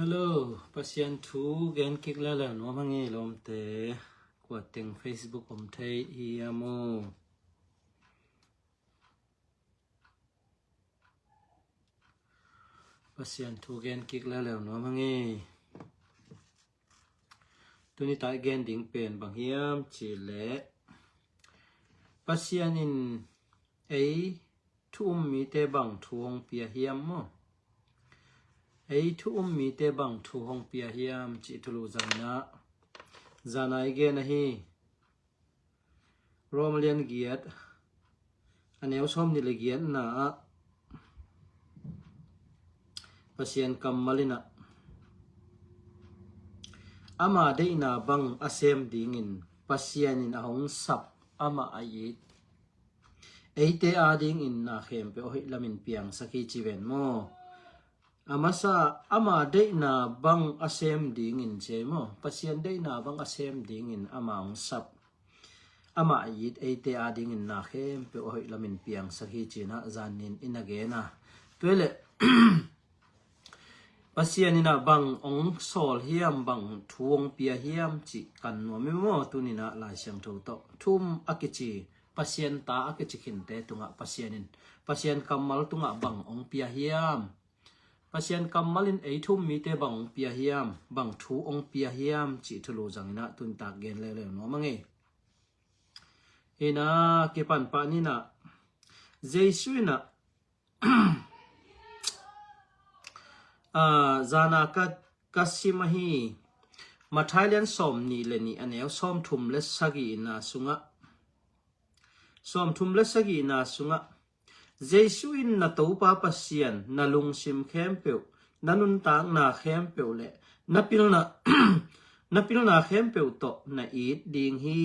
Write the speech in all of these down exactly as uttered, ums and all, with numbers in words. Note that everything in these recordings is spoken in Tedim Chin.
Hello, Pasian thu gen kik leuleu nuam hang e lawmte. Kua teng Facebook om thei hiam aw? Pasian thu gen kik leuleu nuam hang e. Tuni ta i gen ding pen bang hiam cih leh, Pasian in ei thu um mite bang thu hong pia hiam maw? Ei thu um mite bang thu hong pia hiam cih thulu zangin ah, zan a i gen ahi. Rom a lian giat, a neu sawm nih le giatna ah Pasian kammal in ah, ama deihna bang a sem dingin Pasian in a hong sap amah a it eite adingin na khempeuh a hoih lamin piangsak hi ci ven maw? A masa, ama deihna bang a sem dingin ci ei maw? Pasian deihna bang a sem dingin ama hong sap, ama a it eite adingin na khempeuh a hoih lamin piangsak hi ci-in ah zan nin in a gen a. Tua leh Pasian in ah bang hong sawl hiam, bang thu hong pia hiam cih kan nuam i maw? Tuni in ah Lai Siangtho tawh thu um a kici, Pasian ta a kici khinte tungah Pasian in, Pasian kammal tungah bang hong pia hiam? Pasian kammal in ei thu um mite bang hong pia hiam, bang thu hong pia hiam cih thulu zangin ah tuni ta gen leuleu nuam hang e. Hi in ah kipan pah ni in ah, Jesu in ah, ah, zan a ka, ka sim ahi. Matthai lian sawm nih le nih, a neu sawm thum le sagihna sungah, sawm thum le sagihna sungah, Jesu in, "Na Topa Pasian, na lungsim khempeuh, na nuntakna khempeuh le na pilna, na pilna khempeuh tawh na it ding hi,"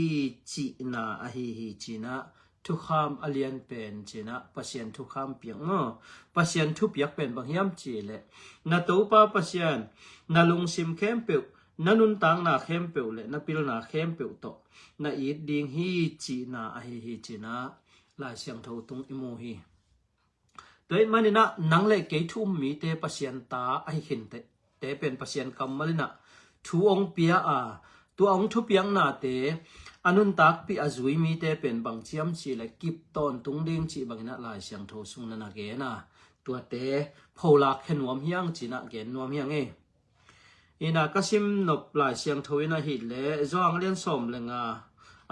cihna ahi hi ci-in ah, thukham a lian pen ci-in ah, Pasian thukham piak maw? Pasian thupiak pen bang hiam cih leh, "Na Topa Pasian, na lungsim khempeuh, na nuntakna khempeuh le na pilna khempeuh tawh na it ding hi," cihna ahi hi ci-in ah Lai Siangtho tung i mu hi. Tua ahih manin ah nang le kei thu um mite Pasian ta ahi khinte te pen Pasian kammal in ah thu hong pia a, tua hong thupiaknate a nuntakpih a zui mite pen bang hiam cih leh kip tawntung ding cih bangin ah Lai Siangtho sung na na gen a, tuate pholak khia nuam hi hang ci-in ah gen nuam hi hang e. Hi in ah ka sim nop Lai Siangtho in ahih leh Johan lian sawm le nga,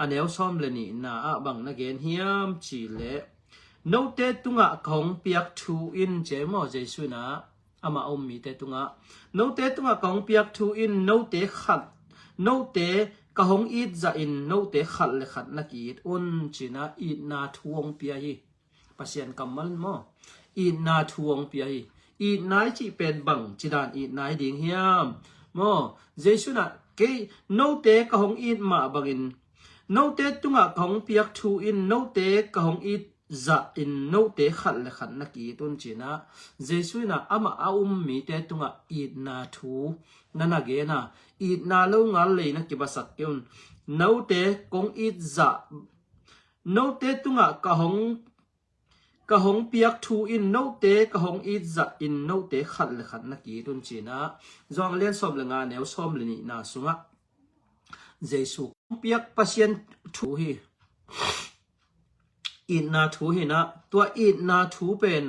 a neu sawm le nihna ah bang na gen hiam cih leh, "Note tungah ka hong piak thu in," ci ei maw? Jesu in ah amah a um mite tungah, "Note tungah ka hong piak thu in note khat, note ka hong it zahin note khat le khat na ki-it un," ci-in ah itna thu hong pia hi. Pasian kammal maw? Itna thu hong pia hi. Itna i cih pen bang ci dan itna hi ding hiam? Maw, Jesu in ah, "Kei note ka hong it mah bangin, note tungah ka hong piak thu in note ka hong it zahin note khat le khat na ki-it un," ci-in ah Jesu in ah amah a um mite tungah itna thu na na gen a, itna lo ngal lei na kibasak kei un. "Note kong it zah, note tungah ka hong, ka hong piak thu in note ka hong it zahin note khat le khat na ki-it un," ci-in ah Johan lian sawm le nga, neu sawm le nihna sungah Jesu kong piak Pasian thu hi. Itna thu hi in ah, tua itna thu pen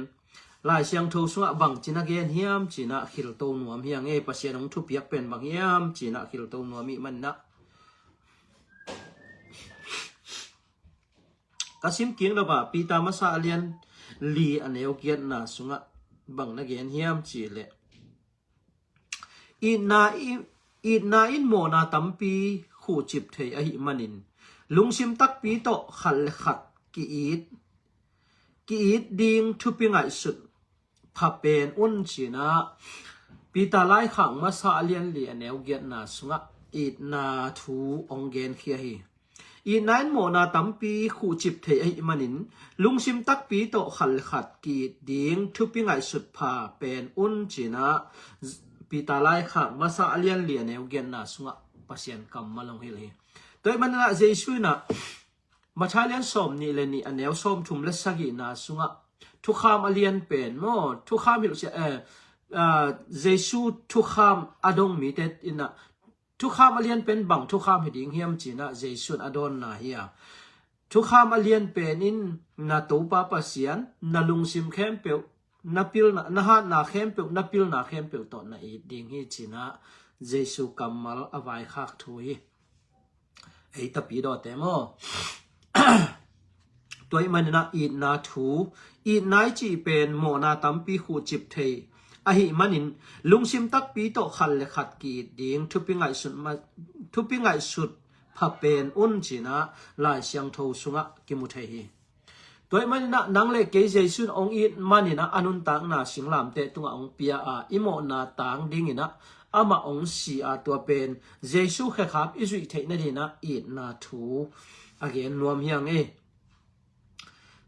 Lai Siangtho sungah bang ci na gen hiam ci-in ah khilto nuam hi hang e. Pasian hong thupiak pen bang hiam ci-in ah khilto nuam i hih manin ah, ka sim kik nop ah Peter masa a lian li, a neu giatna sungah bang na gen hiam cih leh, "Itna i, itna in mawhna tampi khuhcip thei ahih manin lungsim takpi tawh khat le khat ki-it, ki-it ding thupi ngaihsut pha pen un," ci-in ah Peter laikhak masa a lian li, a neu giatna sungah itna thu hong genkhia hi. "Itna in mawhna tampi khuhcip thei ahih manin lungsim takpi tawh khat le khat ki-it ding thupi ngaihsut pha pen un," ci-in ah Peter laikhak masa a lian li, a neu giatna sungah Pasian kammal hong hilh hi. Tua ahih manin ah Jesu in ah Matthai lian sawm nih le nih, a neu sawm thum le sagihna sungah thukham a lian pen maw, thukham hilhcia, eh, Jesu thukham a dong mite in ah thukham a lian pen bang thukham hi ding hiam ci-in ah Jesu in a dawnna hi a, thukham a lian pen in na Topa Pasian na lungsim khempeuh, na pilna, na hatna khempeuh, na pilna khempeuh tawh na it ding hi ci-in ah Jesu kammal a vaikhak thu hi. Ei tapi dawte maw? Tua ahih manin ah itna thu, itna i cih pen mawhna tampi khuhcip thei ahih manin lungsim takpi tawh khat le khat ki-it ding thupi ngaihsut ma-, thupi ngaihsut pha pen un ci-in ah Lai Siangtho sungah kimu thei hi. Tua ahih manin ah nang le kei Jesu in hong it manin ah a nuntakna singlamteh tungah hong pia a, i mawhna tang dingin ah amah hong si a, tua pen Jesu khekhap i zuih theih nadingin ah itna thu a gen nuam hi ing ei.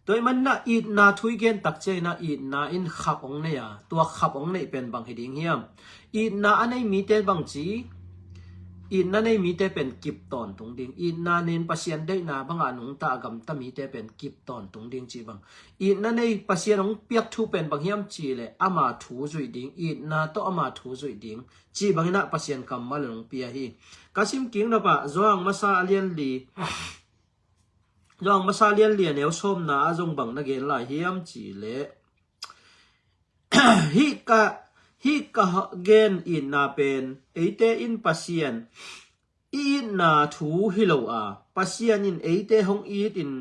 Tua ahih manin ah itna thu i gen tak ciangin ah itna in khap hong nei a, tua khap hong neih pen bang hi ding hiam? Itna a nei mite bang ci, itna nei mite pen kip tawntung ding. Itna nei-in Pasian deihna bangah nungta a gamta mite pen kip tawntung ding cih bang. Itna nei Pasian hong piak thu pen bang hiam cih leh ama thu zuih ding, itna tawh ama thu zuih ding cih bangin ah Pasian kammal in hong pia hi. Ka sim kik nop ah Johan masa a lian li, Johan masa a lian li a neu sawmna ah zong bang na gen lai hiam cih leh, hih ka, hih ka gen itna pen eite in Pasian i itna thu hi lo a, Pasian in eite hong it in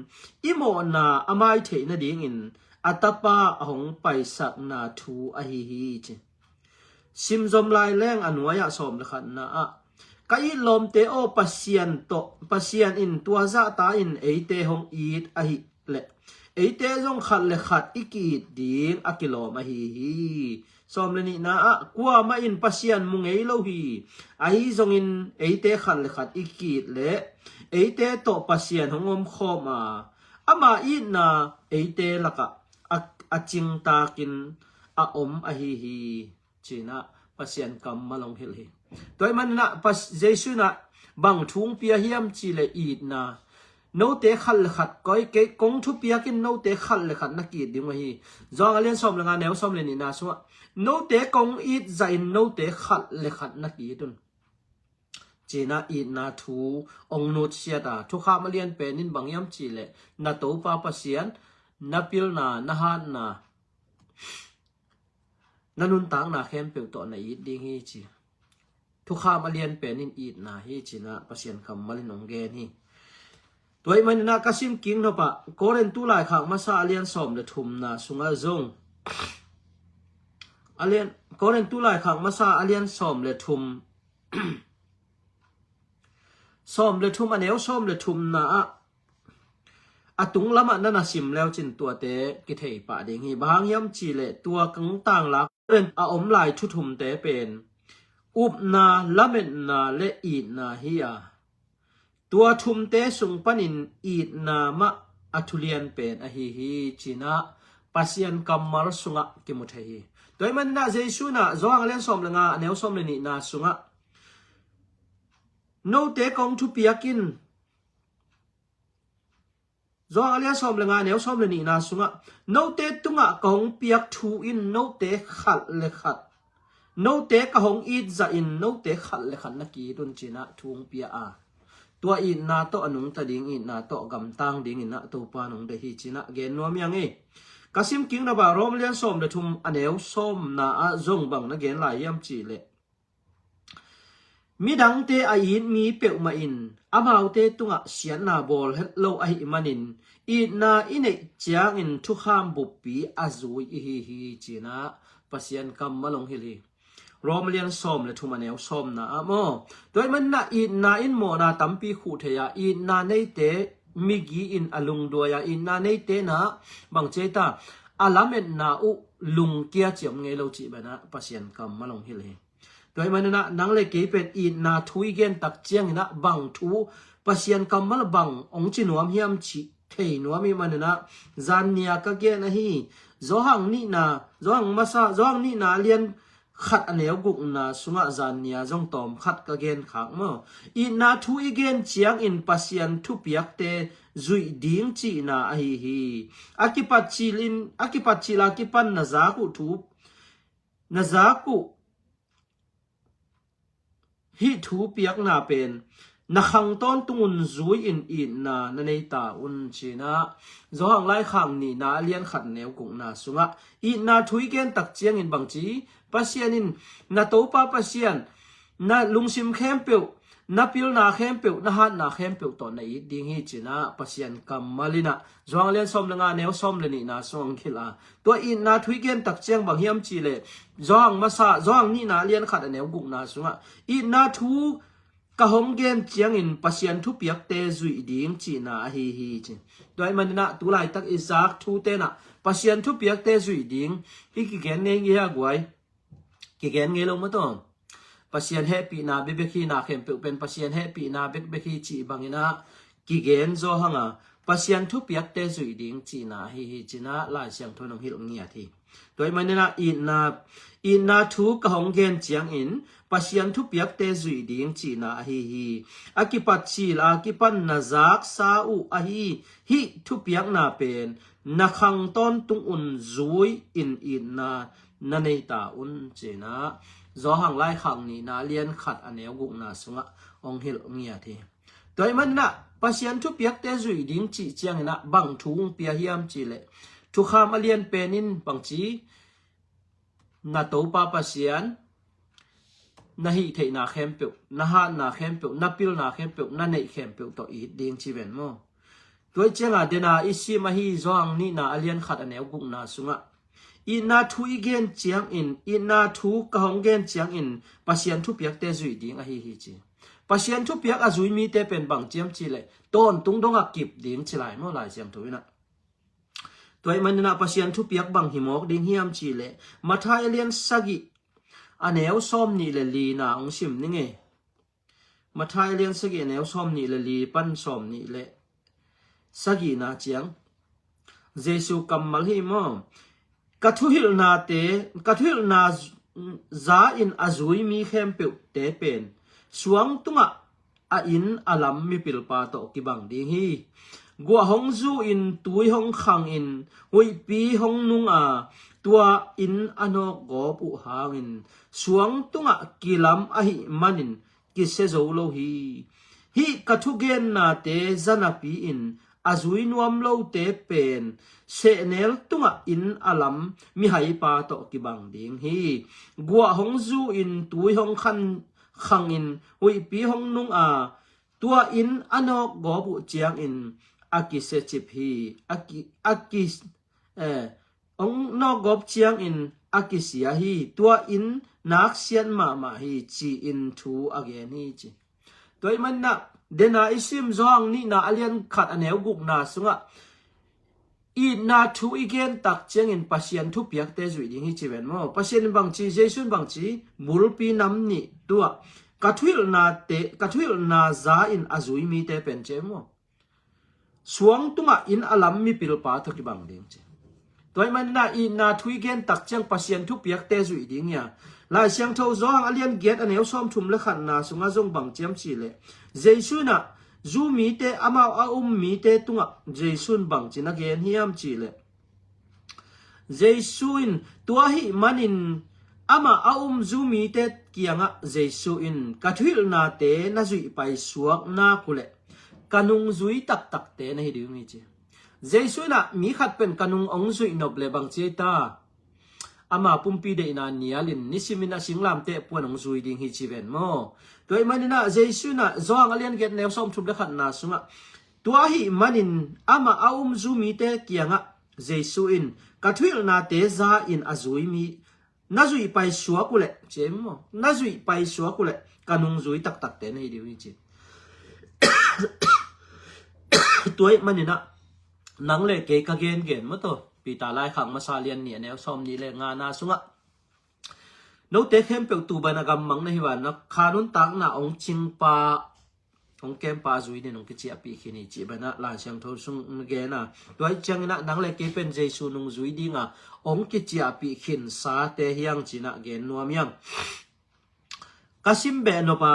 i mawhna a mai theih nadingin a Tapa a hong paisakna thu ahi hi ci. Simzom lai leng a nuai-ah sawm le khatna ah, ka it lawmte aw, Pasian tawh, Pasian in tua zahta in eite hong it ahih leh eite zong khat le khat i ki-it ding a kilawm ahi hi. Sawm le nihna ah, kuamah in Pasian mu ngei lo hi. Ahi zongin eite khat le khat i ki-it leh eite tawh Pasian hong omkhawm a, ama itna eite lakah a, a cingtakin a om ahi hi. Ci-in ah Pasian kammal hong hilh hi. Tua ahih manin ah Pas-, Jesu in ah bang thu hong pia hiam cih leh itna. Note khat le khat koi, kei kong thupiak in note khat le khat na ki-it ding uh hi. Johan a lian sawm le nga neu sawm le nihna sungah, note kong it zahin note khat le khat na ki-it un. Ci-in ah itna thu hong nutsiat a, thukham a lian pen in bang hiam cih leh na Topa Pasian na pilna, na hatna, na nuntakna khempeuh tawh na it ding hi ci. Thukham a lian pen in itna hi ci-in ah Pasian kammal in hong gen hi. Tua ahih manin ah ka sim kik nop ah Korintu laikhak masa a lian sawm le thumna sungah zong, a lian, Korintu laikhak masa a lian sawm le thum, sawm le thum a neu sawm le thumna ah, a tung lamah na na sim leu cin tuate kithei pah ding hi. Bang hang hiam cih leh tua kong tanglak a om lai thu thumte pen upna, lametna le itna hi a, tua thumte sung panin itna mah a thulian pen ahi hi ci-in ah Pasian kammal sungah kimu thei hi. Tua ahih manin ah Jesu in ah Johan a lian sawm le nga a neu sawm le nihna sungah, note kong thupiak in, Johan a lian sawm le nga neu sawm le nihna sungah, note tungah ka hong piak thu in note khat le khat, note ka hong it zahin note khat le khat na ki-it un ci-in ah thu hong pia a, tua itna tawh a nungta ding, itna tawh gamtang dingin ah Topa in hong deih hi ci-in ah gen nuam hi ing ei. Ka sim kik nop ah Rom a lian sawm le thum a neu sawmna ah zong bang na gen lai hiam cih leh, midangte a it mi peuhmah in amaute tungah siatna bawl het lo ahih manin itna i neih ciangin thukham buppi a zui i hi hi ci-in ah Pasian kammal hong hilh hi. Rom a lian sawm le thum a neu sawmna ah maw? Tua ahih manin ah itna in mawhna tampi khuh thei a, itna neite migi in a lungduai a, itna neite in ah bang ci ei ta, a lametna uh lungkia ciam ngei lo cih bangin ah Pasian kammal hong hilh hi. Tua ahih manin ah nang le kei pen itna thu i gen tak ciangin ah bang thu, Pasian kammal bang hong ci nuam hiam cih thei nuam ahih manin ah, zannia ka gen ahi, Johan nihna, Johan masa, Johan nihna a lian khat a neu gukna sungah zannia zong tawm khat ka gen khak maw? Itna thu i gen ciangin Pasian thupiakte zuih ding cihna ahi hi. A kipat cilin, a kipat cil a kipan na zak uh thu na zak uh hih thupiakna pen na khang tawntung un zui-in itna na nei ta un, ci-in ah Johan laikhak nihna a lian khat neu gukna sungah itna thu i gen tak ciangin bangci, Pasian in na Topa Pasian, na lungsim khempeuh, na pilna khempeuh, na hatna khempeuh tawh na it ding hi, ci-in ah Pasian kammal in ah Johan lian sawm le nga neu sawm le nihna sung hong hilh a. Tua itna thu i gen tak ciang bang hiam cih leh Johan masa, Johan nihna a lian khat a neu gukna sungah itna thu ka hong gen ciangin Pasian thupiakte zuih ding cihna ahi hi, ci. Tua ahih manin ah tu laitak i zak thute in ah Pasian thupiakte zuih ding i kigen ngei ngei a guai. Kigen ngei lo maw taw. Pasian hehpihna bekbek hi, na khempeuh pen Pasian hehpihna bekbek hi cih bangin ah kigen zaw hang a, Pasian thupiakte zuih ding cihna ahi hi, ci-in ah Lai Siangtho in hong hilh ngiat hi. Tua ahih manin ah itna, itna thu ka hong gen ciangin Pasian thupiakte zuih ding cihna ahi hi. A kipat cil a kipan na zaksa uh ahi hih thupiakna pen na khang tawntung un zui-in itna na nei ta un, ci-in ah Johan laikhak nihna a lian khat a neu gukna sungah hong hilh ngiat hi. Tua ahih manin ah Pasian thupiakte zuih ding cih ciangin ah bang thu hong pia hiam cih leh Thukham a lian pen in bangci, na Topa Pasian na hih theihna khempeuh, na hatna khempeuh, na pilna khempeuh, na neih khempeuh tawh it ding ci ven maw. Tua ahih ciangin ah dena i sim ahi Johan nihna a lian khat a neu gukna sungah itna thu i gen ciangin, itna thu ka hong gen ciangin Pasian thupiakte zuih ding ahi hi, ci. Pasian thupiak a zui mite pen bang hiam cih leh tawntung dong a kip ding ci lai maw, Lai Siangtho in ah. Tua ahih manin ah Pasian thupiak bang hi mawk ding hiam cih leh Matthai a lian sagih a neu sawm nih le lina hong sim ning e. Matthai a lian sagih a neu sawm nih le li pan sawm nih le sagihna ciang Jesu kammal hi maw. Ka thuhilhnate, ka thuhilhna z-, za-in a zui mi khempeuhte pen suang tungah a inn a lam mipilpa tawh kibang ding hi. Guah hong zu-in, tui hong khangin, huihpi hong nung a, tua inn a nawkgawp uh hangin suang tungah kilam ahih manin kisia zo lo hi. Hih ka thugennate za napi-in a zui nuam lote pen sehnel tungah inn a lam mihaipa tawh kibang ding hi. Guah hong zu-in, tui hong khan khangin, huihpi hong nung a, tua inn a nawkgawp uh ciangin a kisia cip hi. A ki, a ki, eh, hong nawkgawp ciangin a kisia hi. Tua inn naksiat mahmah hi, ci-in thu a gen hi, ci. Tua ahih manin ah dena i sim Johan nihna a lian khat a neu gukna sungah itna thu i gen tak ciangin Pasian thupiakte zuih ding hi ci ven maw. Pasian in bangci, Jesu in bangci, bulpi nam nih tuah ka thuhilhnate, ka thuhilhna za-in a zui mite pen ci maw, suang tungah inn a lam mipilpa tawh kibang ding ci. Tua ahih manin ah itna thu i gen tak ciang Pasian thupiakte zuih ding hi a. Lai Siangtho Johan a lian giat a neu sawm thum le khatna sungah zong bang hiam cih leh Jesu in ah zu mite, amau a um mite tungah Jesu in bangcin a gen hiam cih leh Jesu in tua ahih manin amah a um zu mite kiangah Jesu in ka thuhilhnate na zuih paisuak nak uh leh ka nungzui taktakte na hi ding hi ci. Jesu in ah mi khat pen ka nung hong zuih nop leh bang ci ei ta, ama pumpi deihna nialin nisimin a singlamteh puan hong zui ding hi ci ven maw. Tua ahih manin ah Jesu in ah Johan a lian giat neu sawm thum le khatna sungah tua ahih manin amah a um zu mite kiangah Jesu in ka thuhilhnate za-in a zui mi na zuih paisuak uh leh ci ei maw, na zuih paisuak uh leh ka nungzui taktakte na hi ding hi ci. Tua ahih manin ah nang le kei ka gengen maw taw, Peter laikhak masa lian nih a neu sawm nih le ngana sungah note khempeuh tu bana gammang na hi van a, kha nuntakna hong cingpa, hong kempa zui nin hong kiciahpih khin hi cih bana Lai Siangtho sung gen a. Tua ahih ciangin ah nang le kei pen Jesu nungzui dinga hong kiciahpih khinsate hi hang ci-in ah gen nuam hi hang. Ka sim beh nop a,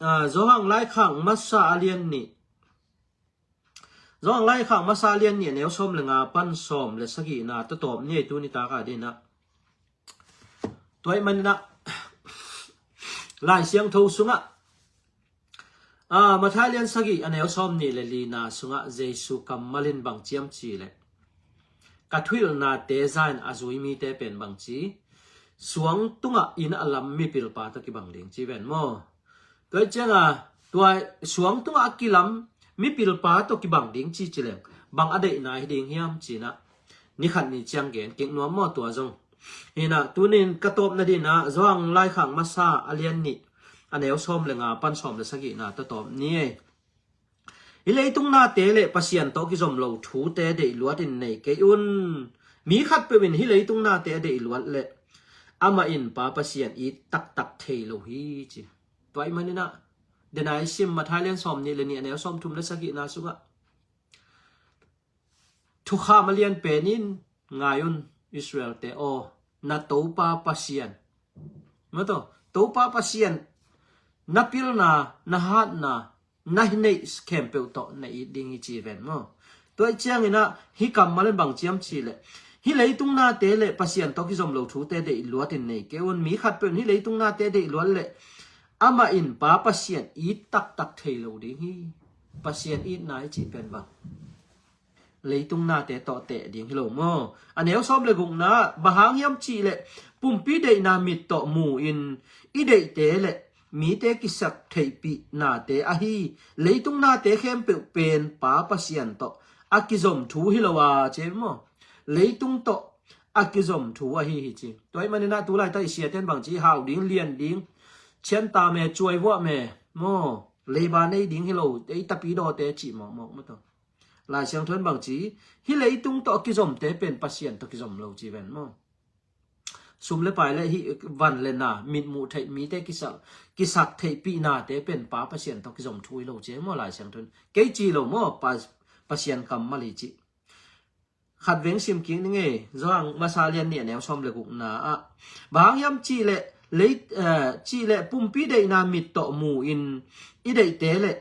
ah, Johan laikhak masa a lian nih, Johan laikhak masa a lian nih a neu sawm le nga pan sawm le sagihna tawtawp ni ei tuni tak a dingin ah. Tua ahih manin ah Lai Siangtho sungah, ah, Matthai lian sagih a neu sawm nih le lina sungah Jesu kammal in bang ci hiam cih leh, ka thuhilhnate za in a zui mite pen bang ci, suang tungah inn a lam mipilpa tawh kibang ding ci ven maw? Tua ciangin tua suang tungah a kilam mipilpa tawh kibang ding ci ci leng bang a deihna hi ding hiam ci-in ah ni khat ni ciang gen kik nuam maw tua zong. Hi-in ah tuni-in ka tawpna dingin ah Johan Laikhak Masa a lian nih a neu sawm le nga pan sawm le sagihna tawh tawp ni ei. Hih leitung nate le Pasian tawh kizom lo thute deih luat in nei kei un. Mi khatpeuh in hih leitung nate a deih luat leh amah in Pa Pasian it taktak thei lo hi ci. Tua ahih manin ah, denai sim Matthai lian sawm nih le nih a neu sawm thum le sagihna sungah thukham a lian pen in, ngai un Israel-te aw, na Topa Pasian, maw, Topa Pasian na pilna, na hatna, na hi neih khempeuh tawh na it ding hi ci ven maw? Tua ahih ciangin ah hih kammal in bang ci hiam cih leh, hih leitung nate le Pasian tawh kizom lo thute deih luat in nei kei un. Mi khatpeuh in hih leitung nate deih luat leh amah in Pa Pasian it taktak thei lo ding hi. Pasian itna i cih pen bang, leitung nate tawh teh ding hi lo maw? A neu sawm le gukna, bang hang hiam cih leh pumpi deihna mit tawh mu-in i deihte le mite kisak theihpih nate ahi leitung nate khempeuh pen Pa Pasian tawh a kizom thu hi lo a ci maw? Leitung tawh a kizom thu ahi hi ci. Tua ahih manin ah tu laitak i siate in bang ci, hau ding, lian ding, cianta me, cuai vuah me maw, leiba nei ding hi lo, ei tapidawte cih mawkmawk maw, tua Lai Siangtho in bang ci, hih leitung tawh a kizomte pen Pasian tawh kizom lo ci ven maw? Sum le pai le hih van le na, mitmuh theih mite kisak, kisak theihpih nate pen Pa Pasian tawh kizom thu hi lo ci maw Lai Siangtho in? Kei ci lo maw, Pa, Pasian kammal hi ci. Khat veng sim kik ning ei, Johan Masa lian nih a neu sawm le gukna ah, bang hang hiam cih leh, lei, eh, cih leh pumpi deihna mit tawh mu-in i deihte le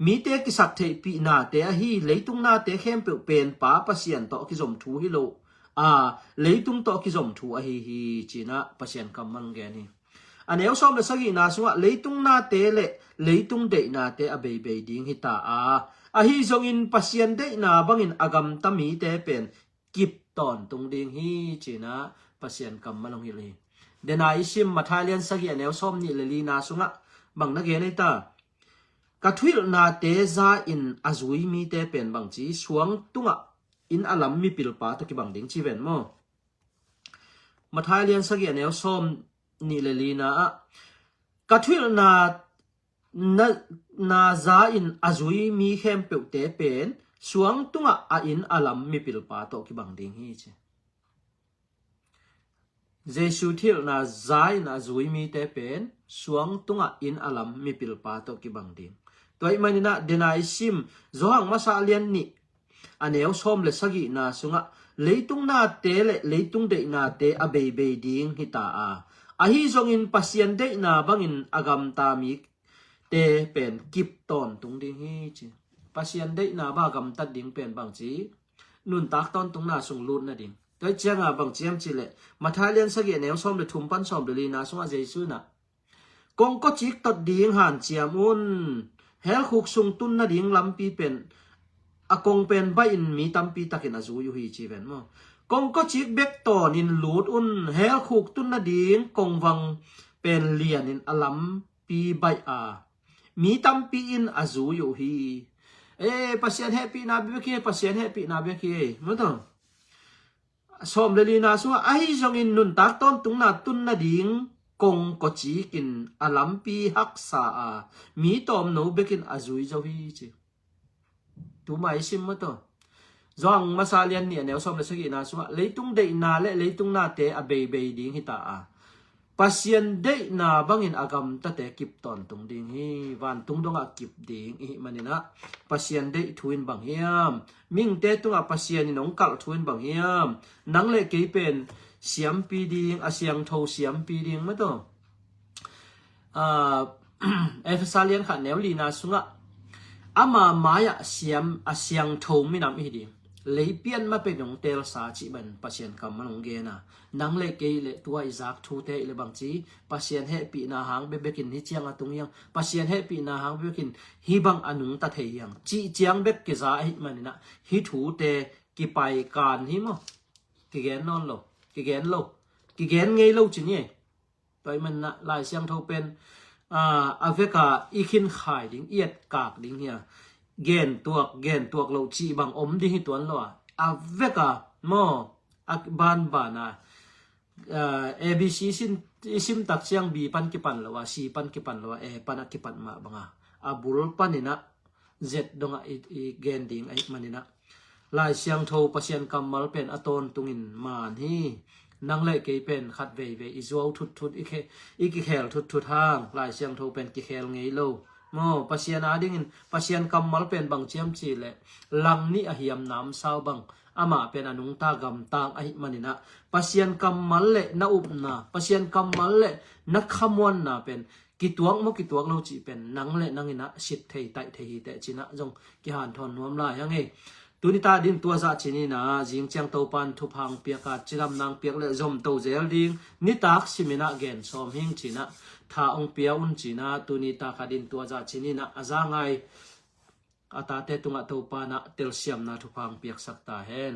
mite kisak theihpih nate ahi leitung nate khempeuh pen Pa Pasian tawh a kizom thu hi lo a, leitung tawh a kizom thu ahi hi ci-in ah Pasian kammal gen hi. A neu sawm le sagihna sungah leitung nate le leitung deihnate a beibei ding hi ta a, ahi zongin Pasian deihna bangin a gamta mite pen kip tawntung ding hi ci-in ah Pasian kammal hong hilh hi. Denai i sim Matthai lian sagih a neu sawm nih le lina sungah bang na gen ei ta? Ka thuhilhnate za in a zui mite pen bang ci, suang tungah inn a lam mipilpa tawh kibang ding ci ven maw? Matthai lian sagih a neu sawm nih le lina ah, ka thuhilhna na, na za in a zui mi khempeuhte pen suang tungah a inn a lam mipilpa tawh kibang ding hi ci. Jesu thuhilhna za in a zui mite pen suang tungah inn a lam mipilpa tawh kibang ding. Tua ahih manin ah denai sim Johan Masa lian nih a neu sawm le sagihna sungah leitung nate le leitung deihnate a beibei ding hi ta a, ahi zongin Pasian deihna bangin a gamta mite pen kip tawntung ding hi ci. Pasian deihna bang a gamtat ding pen bang ci, nuntak tawntungna sung lut nading. Tua ciangin bang ci hiam cih leh, Matthai lian sagih a neu sawm le thum pan sawm le lina sungah Jesu in ah, kongkawcik tot ding hanciam un. Hell khuk sung tun nading lampi pen, a kong pen baih in mi tampi takin a zui uh hi ci ven maw? Kongkawcik bek tawnin lut un. Hell khuk tun nading kongvang pen lianin a lampi baih a, mi tampi in a zui uh hi. Eh, Pasian hehpihna bek hi, Pasian hehpihna bek hi, maw, tua sawm le lina sungah, ahi zongin nuntak tawntungna tun nading kongkawcik in a lampi haksa a, mi tawmno bekin a zui zo hi ci. Tuma i sim maw, tua Johan Masa lian nih a neu sawm le sagihna sungah leitung deihna le leitung nate a beibei ding hi ta a, Pasian deihna bangin a gamtate kip tawntung ding hi. Vantung dongah kip ding i hih manin ah, Pasian deih thu in bang hiam? Mihingte tungah Pasian in hong kalh thu in bang hiam? Nang le kei pen siampi ding, a siangtho siampi ding, maw, tua, ah, Efesa lian khat neu lina sungah, ama mai-ah siam, a siangtho minam i hi ding. Lei pian ma pek nong telsa cih ban Pasian kammal hong gen a. Nang le kei le tua i zak thute i le bangci Pasian hehpihna hang bekbekin hi ciang a tung hiang. Pasian hehpihna hang bekbekin hi bang a nungta thei hiang. Cih ciang bek kiza ahih maninah hi thute kipai kan hi maw? Kigen nawn lo. Kigen lo. Kigen ngei lo ci ni. Tua i manah Lai Siangtho pen a veka i khin khai ding, i etkak ding hi a. Gen tuak, gen tuak lo cih bang om ding hi tuan lo a. A veka maw a banbana A B C sin i sim tak ciang B pan kipan lo a, C pan kipan lo a, A pan a kipan mah banga a bul paninah Z dongah i, i gen ding ahih maninah Lai Siangtho Pasian kammal pen a tawntungin man hi. Nang le kei pen khat veivei i zuau thutthut, i, khe, i kikhel thutthut hang Lai Siangtho pen kikhel ngei lo. Maw Pasian adingin Pasian kammal pen bang ciam ci le lang nih a hiam namsau bang amah pen a nungta gamtang ahih maninah Pasian kammal le na upna, Pasian kammal le na khamuanna pen kituak maw kituak lo cih pen nang le nanginah sit thei taih thei hi teh cinah zong kihanthawn nuam lai hang ei. Tuni ta din tua zah cininah zing ciang Topan thupha hong piak a cidam nang piak le zomto zel ding nitak siminah gen sawm hing cinah tha hong pia un cinah tuni ta kha din tua zah cininah a za ngai a tate tungah Topanah telsiamna thupha hong piaksak ta hen.